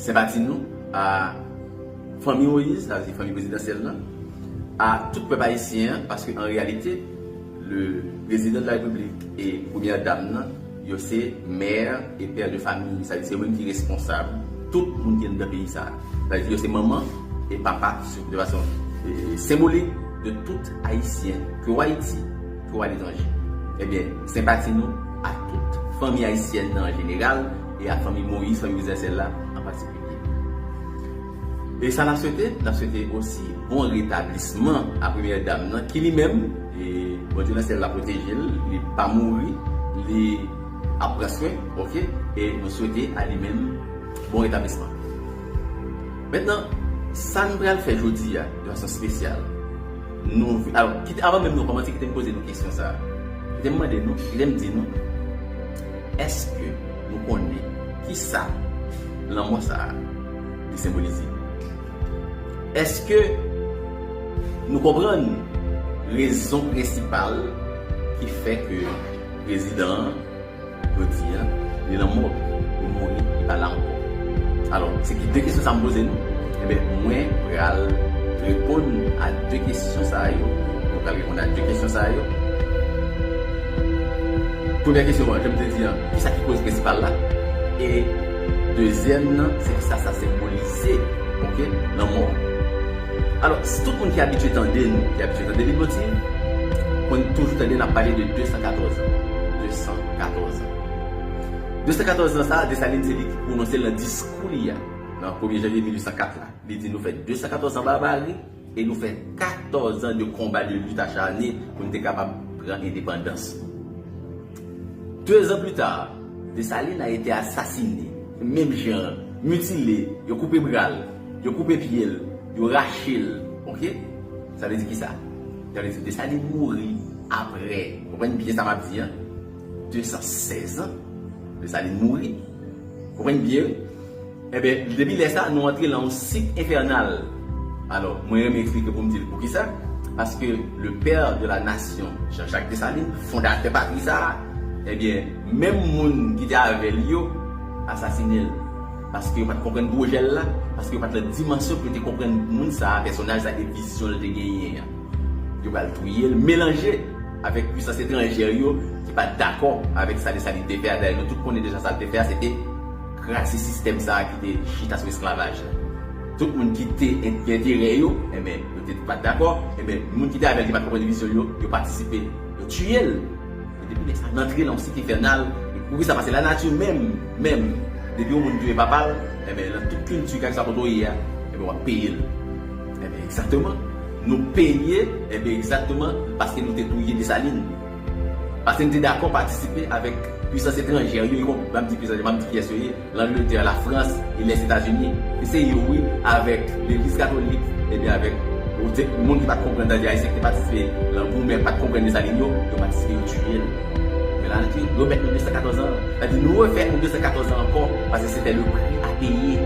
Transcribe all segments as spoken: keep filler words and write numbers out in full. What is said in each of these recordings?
Senpati nou a fanmi Moyiz, sa vle di fanmi prezidansyèl lan, a tout pèp ayisyen an, paske an reyalite, le président de la République e premyè dam nan, yo se mè e pè de fami, sa vle di se yo menm ki responsab tout moun ki anndan peyi sa a. Sa vle di yo se manman e papa de fason e, senbolik de tout Ayisyen, ke w Ayiti, ke w aletranje. Ebyen, senpati nou a tout fanmi ayisyèn nan an jeneral e a fanmi Moyiz, fanmi prezidansyèl la an patikilye. E sa n ap swete, n ap swete osi bon retablisman a premyè dam nan, ki li menm, e, Bondye nan syèl la pwoteje l, li pa mouri, li ap pran swen, oke, e nou swete a li menm bon retablisman. Mentnan, sa n pral fè jodi a, de fason espesyal, nou, alò, kite, avan menm nou kòmanse, kite m poze nou kesyon sa a. Kite m mande nou, kite m di nou, èske nou konnen kisa lanmò sa a li senbolize? Èske nou konprann rezon prensipal ki fè ke prezidan an, jodi a, li lanmò, li mouri, li pa la ankò? Alò, se ki de kesyon sa m poze nou. Ebyen, mwen pral reponn a de kesyon sa yo. Mwen pral reponn a de kesyon sa yo. Premyè kesyon an, jan m te di an, kisa ki koz prensipal la? E dezyèm nan, se kisa sa senbolize, oke, lanmò. Alò, si tout moun ki abitye tande n, ki abitye tande Leitmotiv, konn toujou tande n ap pale de de san katòz an. De san katòz an. De san katòz an sa a, Desalin se li ki pwononse l nan diskou li a, nan premye janvye mil uit san kat la. Li di nou fè de san katòz an barbari, e nou fè katòz an de konba, de lit acharne pou n te kapab pran endepandans nou. Deux ans plus tard, Dessalines a été assassiné, menm jan an, mitilé, yo koupe bra l, yo koupe pye l, yo rache l, oke? Sa vle di kisa? Sa vle di Dessalines mouri apre, konprann byen sa m ap di an, de san sèz an, Dessalines mouri. Konprann byen, wi. Ebyen, depi lè sa, nou antre nan yon sik enfènal. Alò, mwen renmen eksplike pou m di l poukisa. Paske le père de la nation, Jean-Jacques Dessalines, fondatè patri sa a, ebyen, menm moun ki te avè l yo asasinen l. Paske yo pa t konprann pwojè l la, paske yo pa t nan dimansyon pou yo te konprann moun sa a, pèsonaj sa a, e vizyon l te genyen an. Yo pral touye l, melanje avèk pwisans etranjè yo ki pa t dakò avèk sa Dessalines te fè a. Dayè, nou tout konnen deja sa l te fè a, se te kraze sistèm sa a ki te chita sou esklavaj la. Tout moun ki te gen enterè yo, enben, yo te pa t dakò, enben, moun ki te avè l ki pa t konprann vizyon l yo, yo patisipe, yo tiye l. E depi lè sa, n antre nan yon sik enfènal, e poukisa? Paske lanati menm, menm, depi yon moun touye papa l, enben, nan tout kilti, kèlkeswa kote w ye a, enben, w ap peye l. Enben, egzakteman, nou peye, enben, egzakteman, paske nou te touye Desalin. Paske n te dakò patisipe avèk pwisans etranjè yo, m ap di pwisans, m ap di kiyès yo ye, Langletè, Lafrans e Lèzetazini. E se yo, wi, avèk Legliz Katolik, ebyen, avèk moun ki pa t konprann, tande Ayisyen ki te patisipe nan goumen, pa t konprann Desalin yo, yo patisipe, yo tiye l. Men la, yo remèt nou de san katòz an. Sa di, nou refè yon de san katòz an ankò, paske se te le prix à payer.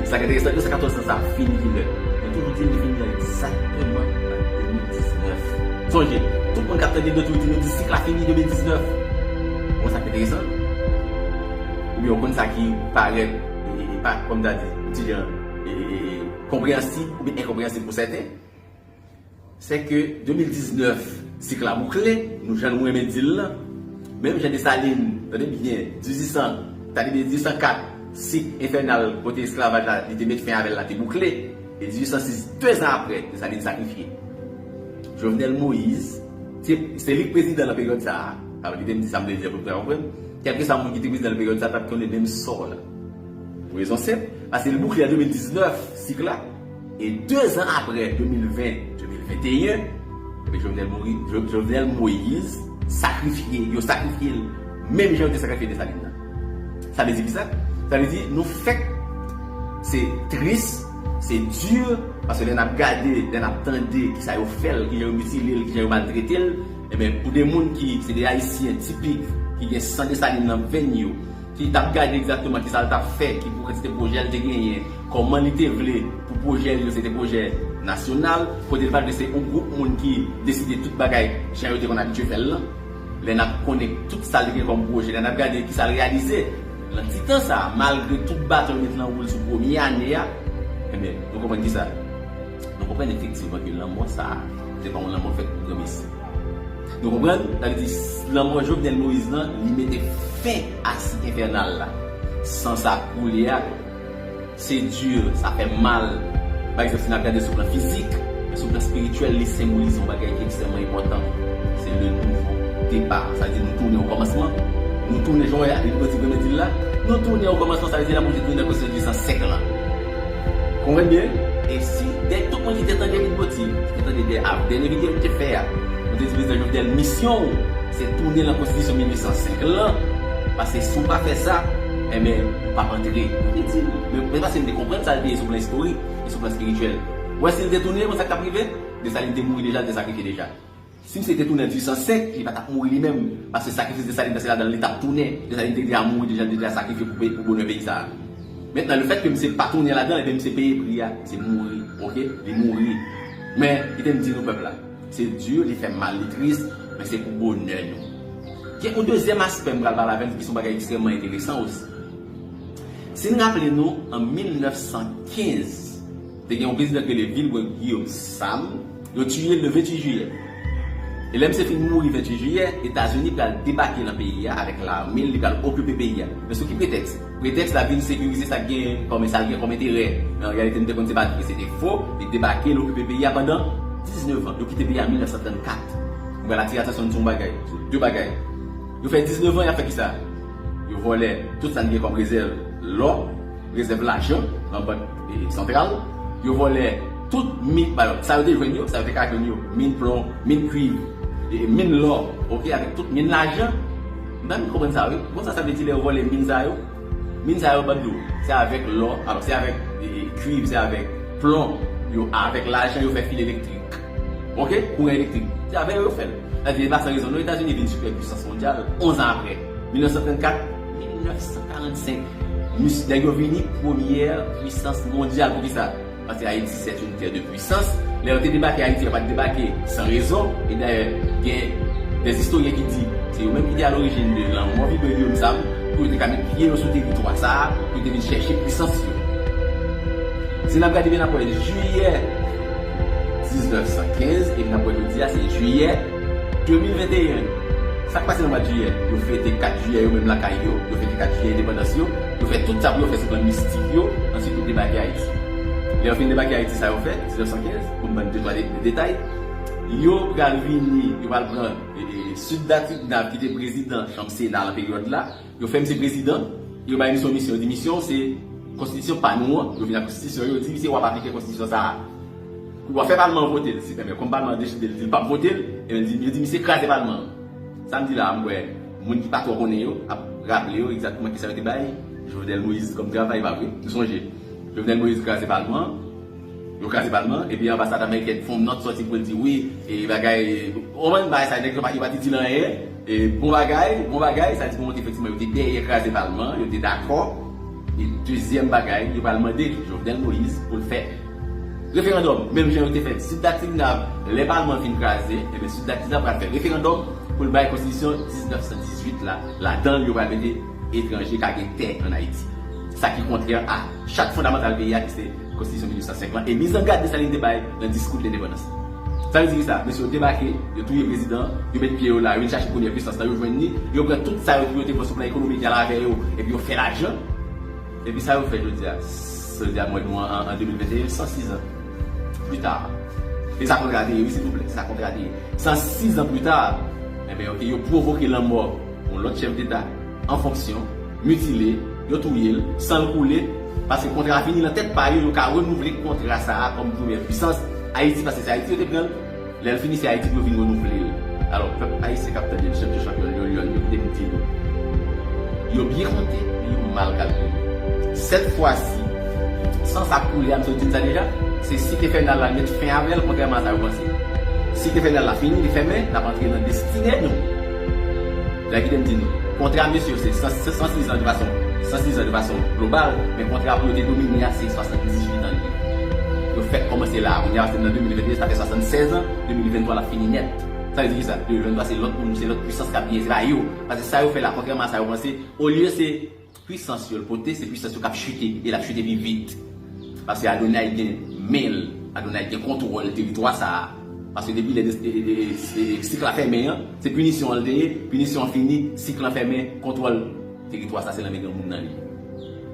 Sa ki enteresan, de san katòz an sa fini kilè? Nou toujou di li fini egzakteman an de mil diznèf. Sonje, tout moun k ap tande nou toujou di nou di sik la fini de mil diznèf. Bon, sa ki enteresan, oubyen w konn sa ki parèt, e, e, e pa, kòm ta di, yon ti jan, e, e, e, konpreyansib oubyen enkonpreyansib pou sèten, se ke de mil diznèf, sik la boukle, nou jan nou renmen di l lan. Menm jan Desalin, tande byen, dizuit san, tande byen, dizuit san kat, sik enfènal kote esklavaj la, li te met fen avè l la, te boukle. E dizuit san sis, de zan apre, Desalin sakrifye. Jovenel Moïse, se, se li k prezidan nan peryòd sa a. Sa vle di, m di sa, m vle di, pou nou konprann. Kèlkeswa moun ki te prezidan nan peryòd sa a, t ap konnen menm sò la. Pou rezon senp, paske li boukle an de mil diznèf, sik la. E de zan apre, de mil ven, de mil venteyen, ebyen, Jovenel Moïse, Jo-, Jovenel Moïse sakrifye, yo sakrifye l, menm jan yo te sakrifye Desalin nan. Sa vle di kisa? Sa vle di nou fèk, se tris, se di, paske lè n ap gade, lè n ap tande kisa yo fè l, kijan yo mitile l, kijan yo maltrete l, ebyen, pou de moun ki se de Ayisyen tipik, ki gen san Desalin nan venn yo, ki t ap gade egzakteman kisa l t ap fè, ki pou kantite pwojè l te genyen, kòman li te vle pou pwojè l yo, se te pwojè nasyonal, kote l pa t vle se yon gwoup moun ki deside tout bagay jan yo te konn abitye fè l lan. Lè n ap konnen tout sa l te gen kòm pwojè, lè n ap gade kisa l reyalize, Nan ti tan sa a, malgre tout baton yo met nan wou l sou premye ane a, ebyen, nou konprann kisa? Nou konprann efektivman ke lanmò sa a, se pa yon lanmò fèt pou granmesi. Nou konprann? Sa vle di, lanmò Jovenel Moïse lan, li mete fen a sik enfènal la. San sa koule a, se di, sa fè mal. Pa egzanp, si n ap gade sou plan fizik, men sou plan espirityèl, li senbolize yon bagay ki ekstrèmman enpòtan. Se le nouvo départ. Sa vle di nou tounen o kòmansman. Nou tounen, jan w wè Lit Bòti Granmesi di l la, nou tounen o kòmansman, sa vle di n ap oblije tounen nan konstitisyon san senk lan. Konprann byen? E si, dèyè tout moun ki te tande Lit Bòti, ki te tande dèyè, dènye videyo li te fè a, nou te di prezidan Jovenel, misyon w, se tounen nan konstitisyon mil uit san senk lan, paske si w pa fè sa, enben, ou p ap antre. Li di, men, men paske m te konprann sa l te ye sou plan istorik e sou plan espirityèl. Ou wè si l te tounen, ou konn sa k t ap rive? Desalin te mouri deja, l te sakrifye deja. Si misye te tounen an mil uit san senk, li pa t ap mouri li menm, paske sakrifis Desalin te fè ladan l, li t ap tounen. Desalin te deja mouri deja, li te deja sakrifye pou, pou bonè peyi sa a. Mentnan, lefètke misye pa tounen ladan, ebyen, misye peye pri a, misye mouri, oke? Li mouri. Men, kite m di nou pèp la, se di, li fè mal, li tris, men se pou bonè nou. Gen yon dezyèm aspè m pral pale avè nou ki se yon bagay ekstrèmman enteresan osi. Si n raple nou, an mil nèf san kenz, te gen yon prezidan ki rele Vilbrun Guillaume Sam, yo tiye l le venntuit jiyè. E lè misye fin mouri venntuit jiyè, Etazini pral debake nan peyi a avèk lame l, li pral okipe peyi a. Men sou ki pretèks? Pretèks la vin sekirize sa k gen kòm, sa l gen kòm enterè. Nan reyalite, nou te konn se pa vre, se te fo, li debake, l okipe peyi a pandan diznèf an. Yo kite peyi a an mil nèf san trannkat. Mwen pral atire atansyon nou sou yon bagay, sou de bagay. Yo fè diznèf an, y ap fè kisa? Yo vòlè tout sa n gen kòm rezèv lò, rezèv lajan nan bank, e, santral. Yo vòlè tout min, ba, sa yo te jwenn yo, sa yo te ka jwenn yo, min plon, min kwiv, e, min lò, oke, avèk tout min lajan. M pa menm konprann sa, wi. Konsa, sa vle di lè yo vòlè min sa yo, min sa yo, ban m di w, se avèk lò, alò, se avèk, e, e, kwiv, se avèk plon, yo, avèk lajan, yo fè fil elektrik. Oke? Kouran elektrik. Se avè yo yo fè l. Sa vle di, e pa san rezon non, Etazini vin sipèpwisans mondyal onz an apre. Mil nèf san trannkat, mil nèf san karannsenk. Mis-, nèg yo vini premyè pwisans mondyal. Poukisa? Paske Ayiti, c'est une terre de puissance. Lè yo te debake Ayiti, yo pa t debake san rezon. E dayè, gen dè istoryen ki di, se yo menm ki te a lorijin de lanmò Vilbrun Guillaume Sam, pou yo te ka met pye yo sou teritwa sa a, pou yo te vin chèche pwisans yo. Si n ap gade byen, n ap wè jiyè diznèf san kenz, epi n ap wè jodi a, se jiyè de mil venteyen. Sa k pase nan mwa jiyè? Yo fete kat jiyè yo menm lakay yo, yo fete kat jiyè endepandans yo, yo fè tout sa pou yo fè sou plan mistik yo, answit yo debake Ayiti. Lè yo fin debake Ayiti, sa yo fè, diznèf san kenz, pou m ban n de twa de, de detay, yo pral vini, yo pral pran, e, e, Sud Datignav ki te prezidan chanm Sena nan peryòd la, yo fè misye prezidan, yo bay misye yon misyon, yo di misyon se konstitisyon pa nou an, yo vin ak konstitisyon, yo di misye w ap aplike konstitisyon sa a. Pou w fè palman an vote l, si, men kòm palman an deside l, di l p ap vote l, e yo di, yo di misye kraze palman an. Sa m di la a, m kwè moun ki pa twò konnen yo ap raple yo egzakteman kisa yo te bay Jovenel Moïse kòm travay, pa vre? Nou sonje, Jovenel Moïse kraze palman an, yo kraze palman, epi anbasad amerikèn fè yon nòt sòti pou l di wi, e bagay, ou konprann bagay sa, nèg yo pa, yo pa t itil anyen, e bon bagay, bon bagay, sa di pou montre efektivman yo te dèyè kraze palman, yo te dakò. E dezyèm bagay, yo pral mande Jovenel Moïse pou l fè referandòm, menm jan yo te fè Sud Datignav, lè palman an fin kraze, ebyen Sud Datignav pral fè referandòm pou l bay konstitisyon diznèf san dizuit la, ladan l yo pral mete etranje ka gen tè ann Ayiti. Sa ki kontrè a chart fondamantal peyi a ki se konstitisyon mil uit san senk lan, e mizangad Desalin te bay nan diskou de lendepandans. Sa vle di kisa? Mesye yo debake, yo touye prezidan, yo met pye yo la, yo vin chache premyè pwisans lan, yo jwenn li, yo pran tout sa yo, yo te pran sou plan ekonomik, y al avè yo, epi yo fè lajan. Epi sa yo fè jodi a? Jodi a, mwen nou an, an, an de mil venteyen, san sis an pli ta. E sa kontra te ye, wi, silvouplè, sa kontra te ye. San sis an pli ta, enben, oke, yo pwovoke lanmò yon lòt chèf deta an fonksyon, mitile, yo touye l, san l koule, paske kontra a fini nan tèt pa yo, yo ka renouvle kontra sa a kòm premyè pwisans Ayiti, paske se Ayiti yo te pran l. Lè l fini, se Ayiti pou yo vin renouvle l. Alò, pèp ayisyen k ap tande m, chèf de chanpyon, lyon, lyòn, yo kite m di nou. Yo byen konte, men yo mal kalkile. Sèt fwa si, san sa koule a, m sot di n sa deja, se sik enfènal la met fen avè l, kontrèman a sa yo panse. Sik enfènal la fini, li fèmen, n ap antre nan destine nou. Sa kite m di nou, kontra mesye yo se san, san sis an de fason, san sis an de fason global, men kontra pou yo te domine a se swasanndizuit an li ye. Yo fèk kòmanse la a, kounye a se nan de mil venteyen, sa fè swasannsèz an, de mil venntwa l ap fini nèt. Sa vle di kisa? De mil venntwa se lòt moun, se lòt pwisans k ap genyen, se pa yo. Paske sa yo fè la, kontrèman a sa yo panse, olye se Pwisans yo l pote, se pwisans yo k ap chite, e l ap chite pi vit. Paske Adonay gen men l, Adonay gen kontwòl teritwa sa a. Paske depi lè de- de- de- de- sik la fèmen an, se pinisyon an l te ye, pinisyon an fini, sik lan fèmen, kontwòl teritwa sa se nan men granmoun nan li.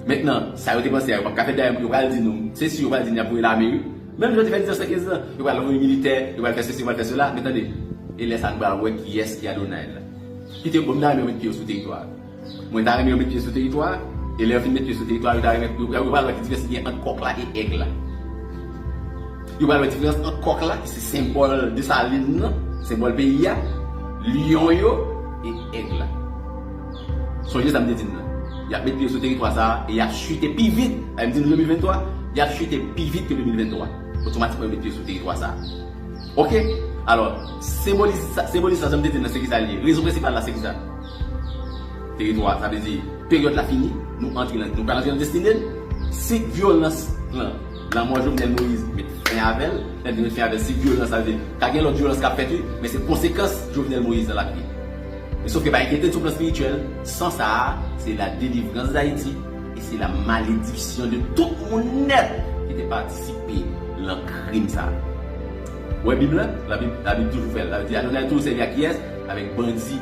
Mentnan, sa yo te panse a, yo p ap ka fè dayè, yo pral di nou, se si yo pral di n y ap voye lame, wi. Menm jan yo te fè dizèf san kenz lan, yo pral voye militè, yo pral fè sesi, yo pral fè sela, men tande, e lè sa a nou pral wè kiyès ki Adonay la. Kite yo ban m dayè, yo met pye yo sou teritwa a. Mwen ta renmen yo met pye sou teritwa a, e lè yo fin met pye sou teritwa a, yo ta renmen, yo, yo pral wè ki diferans ki gen ant kòk la e èg la. Yo pral wè diferans ant kòk la, ki se senbòl Desalin nan, senbòl peyi a, lyon yo, e èg la. Sonje sa m te di n nan. Y ap met pye sou teritwa sa a, e y ap chite pi vit. A, m di nou de mil venntwa, y ap chite pi vit ke de mil venntwa. Otomatikman, yo met pye sou teritwa sa a. Oke? Alò, senbolis sa, senbolis sa, jan m te di n nan, se ki sa l ye? Rezon prensipal la, se ki sa? Teritwa, sa vle di, peryòd la fini, nou antre nan, nou pral antre nan destine n. Sik vyolans lan, lanmò Jovenel Moïse met fen avè l. Lè n di met fen avè l, sik vyolans, sa vle di, ka gen lòt vyolans k ap fèt, wi, men se konsekans Jovenel Moïse lan l ap ye. Men sof ke pa enkyete n sou plan espirityèl, san sa a, se la delivrans d Ayiti, e se la malediksyon de tout moun nèt ki te patisipe lan krim sa a. Ou wè Bib la? Labib, Labib toujou fè l. Sa vle di, Adonay toujou sèvi ak kiyès? Avèk bandi,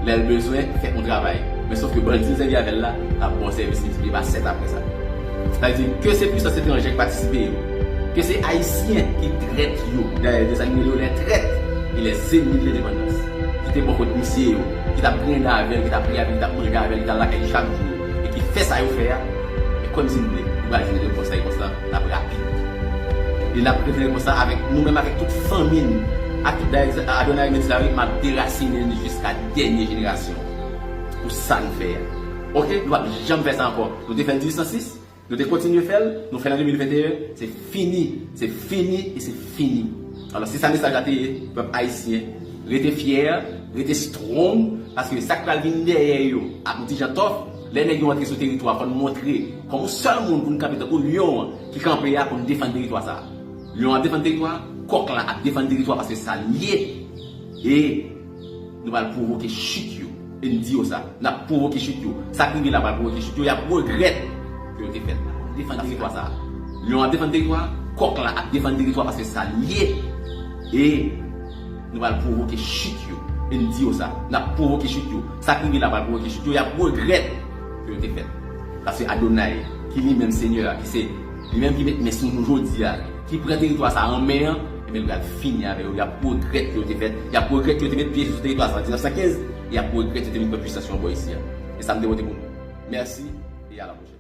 lè l bezwen fè yon travay. Men sof ke bandi l sèvi avè l la, l ap ba w sèvis, li di, li pa sèt apre sa. Sa vle di, ke se pwisans etranjè ki patisipe yo, ke se Ayisyen ki trèt yo, dayè, Desalin rele yo les traîtres et les ennemis de l'indépendance, ki te bò kot misye yo, ki t ap griyen avè l, ki t ap ri avè l, ki t ap manje avè l, ki t al lakay li chak jou, e ki fè sa yo fè a, e kòmsi m vle, ou pral jwenn repons la, repons la, l ap rapid. E n ap jwenn repons la avèk nou menm, avèk tout fanmi n, ak tout dayè, Adonay menm di la, wi, m ap derasinen n jiska dènye jenerasyon pou sa n fè a. Oke? Nou p ap janm fè sa ankò. Nou te fè l dizuit san sis, nou te kontinye fè l, nou fè l an de mil venteyen, se fini, se fini e se fini. Alò, se sa mesaj la te ye, pèp ayisyen, rete fyè, rete strong, paske sa k pral vin dèyè yo ap yon ti jan tòf. Lè nèg yo antre sou teritwa, fò n montre kòm yon sèl moun pou n kanpe tankou lyon an ki kanpe a pou n defann teritwa sa a. Lyon an ap defann teritwa, kòk la ap defann teritwa paske sa l ye. E nou pral pwovoke chit yo. E n di yo sa. N ap pwovoke chit yo. Sa k rive la pral pwovoke chit yo. Y ap regrèt ke yo te fè l. Defann teritwa sa a. Lyon ap defann teritwa, kòk la ap defann teritwa paske sa l ye. E nou pral pwovoke chit yo. E n di yo sa. N ap pwovoke chit yo. Sa k rive la pral pwovoke chit yo. Y ap regrèt ke yo te fè l. Paske Adonay, ki li menm Senyè a, ki se li menm ki met men sou nou jodi a, ki pran teritwa sa a an men an, ebyen, l pral fini avè yo. Y ap regrèt ke yo te fè, y ap regrèt ke yo te met pye sou teritwa sa a an diznèf san kenz, y ap regrèt yo te vin pran pwisans yo anbò isi a. E sa m te pote pou nou. Mèsi, e a la pwochèn.